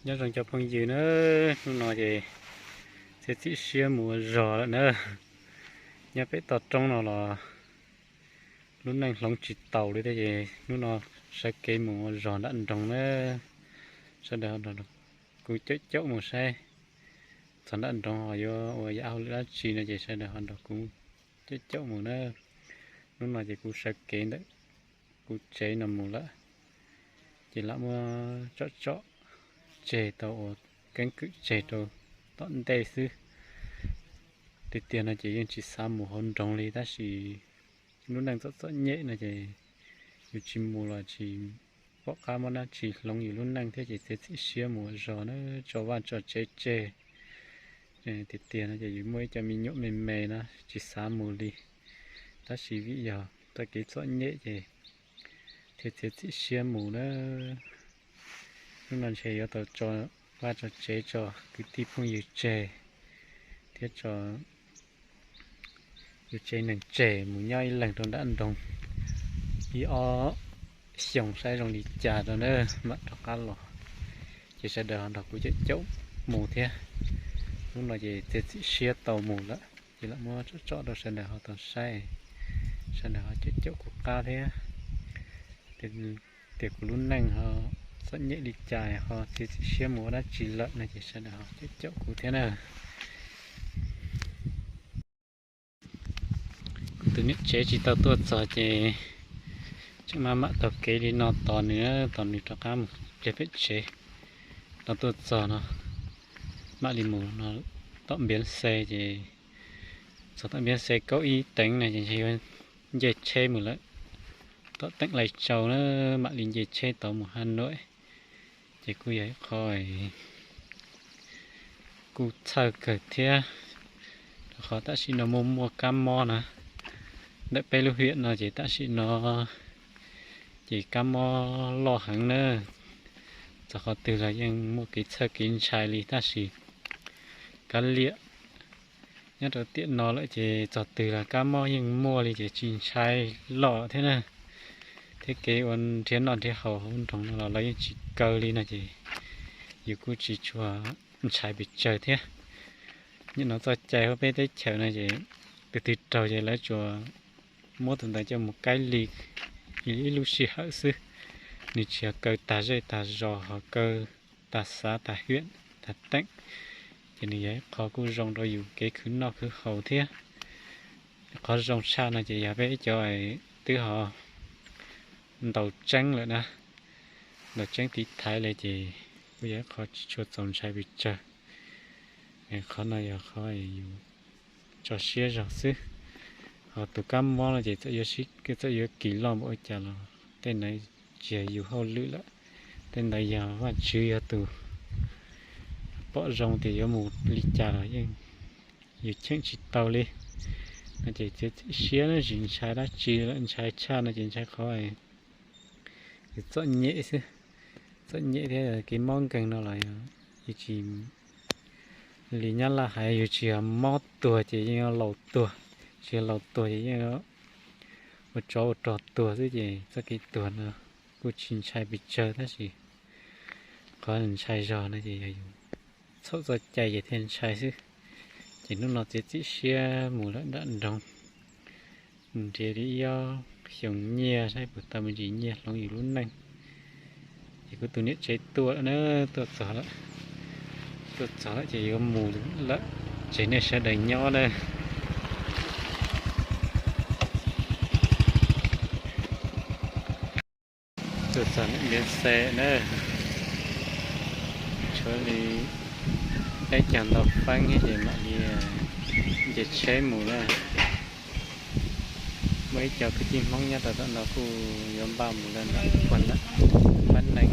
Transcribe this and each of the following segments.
Nyob zoo cov phooj ywg na, hnub no ces txiav txim siab mus ua zog lawm na. Nyob pem toj roob no los lub neej hloov tsis taus li thiab ces hnub no sawv kev mus ua zog nram nroog na. Sawv daws ho nrog kuv caum caum mus saib txog nram nroog ho yuav ua yam hauj lwm dab tsi no ces sawv daws ho nrog kuv caum caum mus na. Hnub no ces kuv sawv kev ntawm kuv tsev no mus lawm, ces lam muab tsom tsom tseg tau ua keeb kwm tseg rau tom ntej xwb. Tiag tiag no ces yeej tsis xav mus hauv nroog li tab sis lub neej txom txom nyem no ces yus tsis mus los tsis pom qab muab dab tsi hloov yus lub neej thiab ces txiav txim siab mus ua zog na, tso vaj tso tsev tseg. Tiag tiag no ces yus muaj ib co me nyuam me me na tsis xav mus li, tab sis vim yog txoj kev txom nyem ces thiaj txiav txim siab mus na. Hnub no ntshe yuav tau tso vaj tso tsev tso kwv tij phooj ywg tseg thiab tso yus tsev neeg tseg mus nyob ib leeg rau nram nroog ib ob xyoos saib zoo li cas rau na mam rov qab los. Ces sawv daws ho nrog kuv caum caum mus thiab. Hnub no ces txiav txim siab tau mus lawm ces lam muab tsom tsom rau sawv daws ho tau saib, sawv daws ho caum caum kuv qab thiab. Tias kuv lub neej ho txom nyem li cas ho txiav txim siab mus ua dab tsi lawm no ces sawv daws ho caum caum kuv thiab na. Kuv tus niam tsev tsis tau tuaj txog ces tseem maj mam taug kev li no tos nws, tos nws rov qab mus pliag pem tsev los tuaj txog no. Mam li mus no tom npiav xe ces txog tom npiav xe kaub ib teev no ces ntshe yuav nce tsheb mus lawm tom teem Lais Tsau na, mam li nce tsheb tod mus Has Nuam. Ces kuj yog ib qho kuj txhawj kawg thiab, rau qhov tam sim no muaj muaj kab mob na. Ntawm peb lub hiam no ces tam sim no ces kab mob loj heev na. Txog qhov twg los yeej muaj kev txhawj kev ntshai li tab sis kav liam, nyob rau tiam no lawm ces txog twg los kab mob yeej muaj li ces tsis ntshai loj thiab na. Thiab kev ua nrhiav noj nrhiav haus hauv nroog no los lawv yeej tsis kaw li no ces yus kuj tsis tshua ntshai pes tsawg thiab. Nim no txoj cai hauv peb teb chaws no ces tus twg raug ces lawv tsuas muab tus ntawd coj mus kaib li ib lub sij hawm xwb. Nws tsis yog kaw tag zej tag zos ho kaw tag xav tag hiam tag teem, ces nws yog ib qho kuj zoo rau yus kev khwv noj khwv haus thiab. Qhov zoo tshaj no ces yog peb cov twb ho ntaus tseeb lawm na, ntaus tseeb tiv thaiv li ces kuj yog ib qho tsis tshua txaus ntshai pes tsawg. Qhov no yog qhov yus tso siab zog xwb. Ho tus kab mob no ces txawm yuav kis loj npaum ua cas los tej ntawd tsis yog yus hauj lwm lawm. Tej ntawd yog Vajtswv yog tus pom zoo tias yuav mus li cas los yeej yus cheem tsis tau li. No ces txiav txim siab tsis ntshai dab tsi lawm, ntshai tshaj no ces ntshai qhov yus txom nyem xwb. Txom nyem thiab kev mob nkeeg no los yus tsis li Nyab Laj hais, yus tsis yog mob tuag ces yeej laus tuag, tsis yog laus tuag ces yeej ua tsov ua rog tuag xwb ces txoj kev tuag no kuj tsis ntshai pes tsawg tab sis qhov ntshai zog no ces yog yus txhaum txoj cai ces thiaj ntshai xwb. Ces hnub no txiav txim siab mus lawm nram nroog, mus nrhiav li ib ob xyoos nyiaj saib puas tau me ntsis nyiaj hloov yus lub neej. Ces kuv tus niam tsev tuaj lawm na, tuaj txog lawm, tuaj txog lawm ces yuav mus lawm, tseg nej sawv daws nyob na. Tuaj txog npiav xe na, tshuav li peb caug ntau feeb ces mam li nce tsheb mus na. Muaj ib co kwv tij Hmoob nyob rau tom no kuj yuav npaj mus lawm ntawm puag nram Pab Neeg,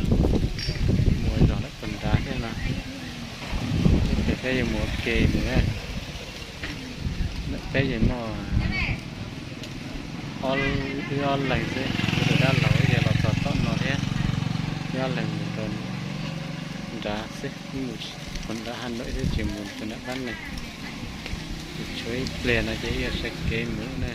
mus ua zog lawm puag nrad thiab no. Ces peb yuav mus ua ke mus na. Ntawm peb ces muaj wb ob leeg xwb, tus dab laug ces los txog tom no thiab, wb ob leeg mus rau nrad xwb, mus puag nrad Has Nuam xwb tsis mus rau nram Pab Neeg. Ces tshuav ib pliag no ces wb yuav sawv kev mus na.